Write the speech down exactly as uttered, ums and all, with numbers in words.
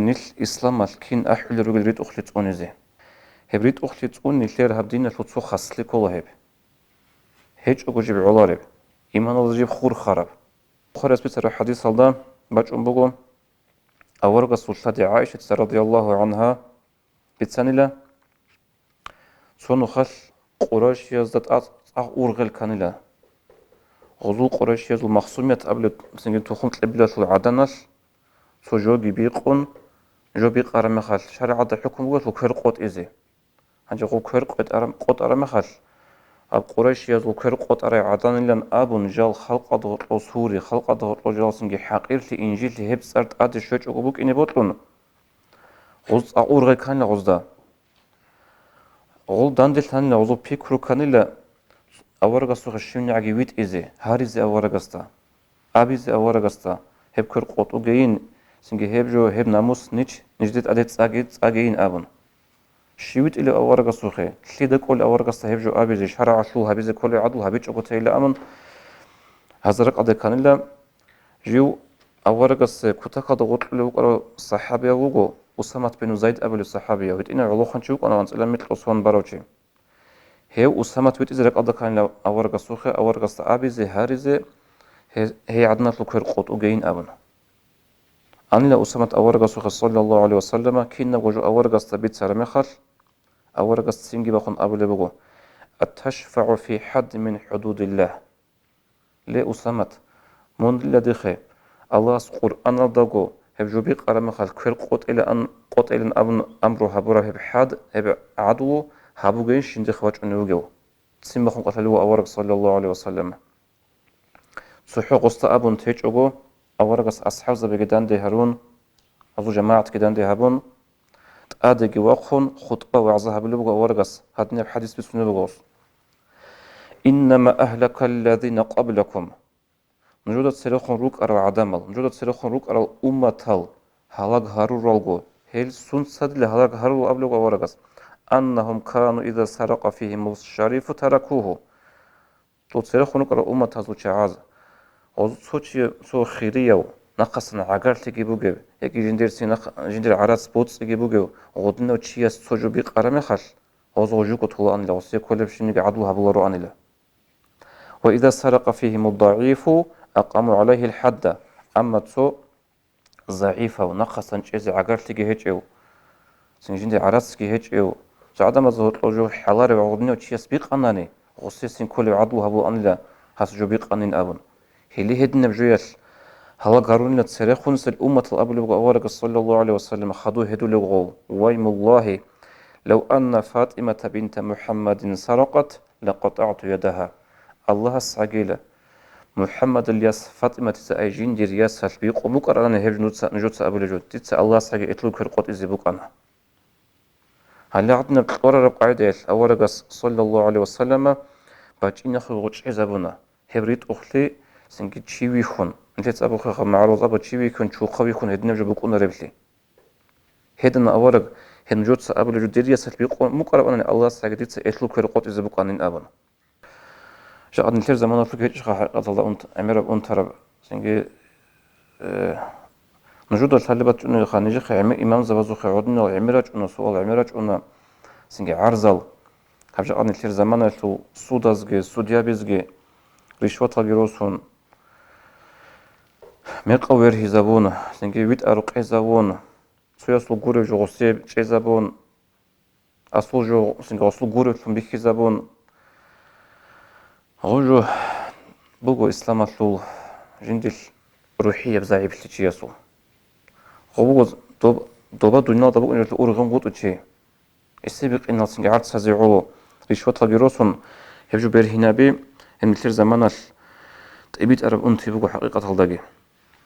Нилъ исламалъ кин ахӀулел ругел ритӀухълъи цӀунизе. Гьеб ритӀухълъи цӀун нилъер гьаб диналъул цо хаслъи ккола гьеб. ГьечӀого жиб гӀолареб, иманалда жиб хурхараб. Бухарияс бицараб хӀадисалда бачӀун буго, аварагасул лъади ГӀаишатица радияллагьу гӀангьа бицанила, цо нухалъ къурайшиязда тӀа-, цӀакъ ургъел кканила. Гъузул къурайшиязул Махсумият абулеб цинги тухум кьебилалъул гӀаданалъ цо жоги бикъун, жо бикъараб мехалъ шаригӀаталда хӀукму бугелъул квер къотӀизе. Гьанже гъов квер къотӀараб, къотӀараб мехалъ, гьаб къурайшиязул квер къотӀарай гӀаданилан абун, жал халкъалда гъоркьов сури, халкъалда гъоркьов жал цинги хӀакъирлъи, инжитлъи гьеб цӀар тӀаде щвечӀого букӀине бокьун, гъуз цӀакъ ургъел кканила гъузда. Гъул данделъанила, гъузул пикру кканила аварагасухъе щивнигӀаги витӀизе, гьаризе аварагасда, абизе аварагасда, гьеб квер къотӀугейин, цинги гьеб жо, гьеб намус нич, нижеде тӀаде цӀаги-, цӀагейин абун. Щив витӀилев аварагасухъе, лъида кӀолев аварагасда гьеб жо абизе, шарагӀалъул гьабизе кколеб гӀадлу гьабичӀого тейилан абун, гьазда ракӀалде кканила. Жив аварагасде кутакалда гъоркьулев вукӀарав сахӀабияв вуго, Усамат бин Зайд абулев сахӀабияв, гьитӀинав гӀолохъанчи вукӀана, анцӀила микьго сон барав чи. Гьев Усамат витӀизе ракӀалда кканила аварагасухъе, аварагасда абизе, гьаризе, гье-, гьей гӀаданалъул квер къотӀугейин абун. Анила Усамат аварагасухъе, саллаллагьу гӀалайгьи ва саллама, кинабго жо аварагасда бицараб мехалъ, аварагас цинги бахъун абулеб буго: «АташфагӀу фи хӀаддин мин хӀудудиллагь?» Ле, Усамат, мун дила дихъе, Аллагьас Къуръаналдаго гьеб жо бикъараб мехалъ квер къотӀилаан, къотӀилан абун амру гьабураб гьеб хӀад, гьеб гӀадлу гьабугейин щин дихъ вачӀунев вугев? Цин бахъун кӀалъалев вуго авараг, саллаллагьу гӀалайгьи ва саллама. ЦохӀо гъосда абун течӀого, аварагас асхӀабзабиги данде гьарун, гьазул жамагӀатги данде гьабун, тӀадеги вахъун, хутӀба-вагӀза гьабулеб буго аварагас, гьадинаб хӀадис бицунеб буго гъос: «Иннама агьлакаллазина къаблакум». Нужеда церехун рукӀарал гӀадамал, нужеда церехун рукӀарал умматал гьалаг гьаруралго, гьел сунцадила гьалаг гьарурал абулеб буго аварагас: «Аннагьум кану иза сарака фигьимул шарифу таракугьу». Дол церехун рукӀарал умматазул чагӀаз, гъоз цо чи, цо хирияв, нахъасан гӀагарлъиги бугев, яги жиндирцин нахъ-, жиндир гӀарац боцӀиги бугев, гъодинав чияс цо жо бикъараб мехалъ, гъоз гъожуго толаанила, гъосие кколебщиниги гӀадлу гьабулароанила. «Ва иза сарака фигьиму дагӀифу, акъаму гӀалайгьил хӀадда». Амма цо загӀифав, нахъасан чӀезе гӀагарлъиги гьечӀев, цин жинде гӀарацги гьечӀев, цо гӀадамазда гьоркьов жо хӀаларев гьагъудинав чияс бикъанани, гъосесин кколеб гӀадлу гьабулаанила гьас жо бикъанин абун. Гьеле гьединаб жоялъ гьалаг гьарунила церехунисел умматал абулеб буго аварагас, саллаллагьу гӀалайгьи ва саллам, хадув гьедулев гъов: «Ваймуллагьи, лав анна ФатӀимата бинта МухӀаммадин саракъат, лакъатагӀту ядагьа». Аллагьас гӀагила, МухӀаммадил яс ФатӀиматица ай жиндир ясалъ бикъун букӀаранани гьеб нужеца, нужеца абулеб жо, дица Аллагьас гӀаги этлъул квер къотӀизе букӀана. Гьале гьадинаб кьурараб къагӀидаялъ аварагас, саллаллагьу гӀалайгьи ва саллама, бачӀинахъе гъоркь чӀезабуна гьеб ритӀухълъи, цинги чи вихьун, нилъеца абухъе гьаб магӀарулазда абу, чи вихьун, чурхъа вихьун гьединаб жо букӀунареблъи. Гьедина авараг, гьеб нужеца абулеб жо дир ясалъ бикъун букӀарабани Аллагьас гӀаги дица этлъул квер къотӀизе букӀанин абун. Жакъа нилъер заманалъуги гьечӀищха хӀакъикъаталда унт-, гӀемераб унтараб, цинги, э, нужеда лъалеб бачӀунебиха, нижехъе гӀемер имамзабазухъе гӀодинал гӀемер рачӀуна, суал гӀемер рачӀуна, цинги гӀарзал. Гьаб жакъа нилъер заманалъул судазги, судьябизги ришваталги росун, мекъав вергьизабун, цинги витӀа рукъезавун, цоясул гуреб жо гъосие чӀезабун, асул жо, цинги гъосул гуреблъун бихьизабун, гъо жо буго исламалъул жиндилъ рухӀияб загӀиплъи чиясул. Гъо буго доб-, доба дуниялда букӀунелъул ургъун гъутӀу чи. Эсебикъинал цинги гӀарцазе гӀоло ришваталги росун, гьеб жо бергьинаби, гьеб нилъер заманалъ тӀибитӀараб унти буго хӀакъикъаталдаги.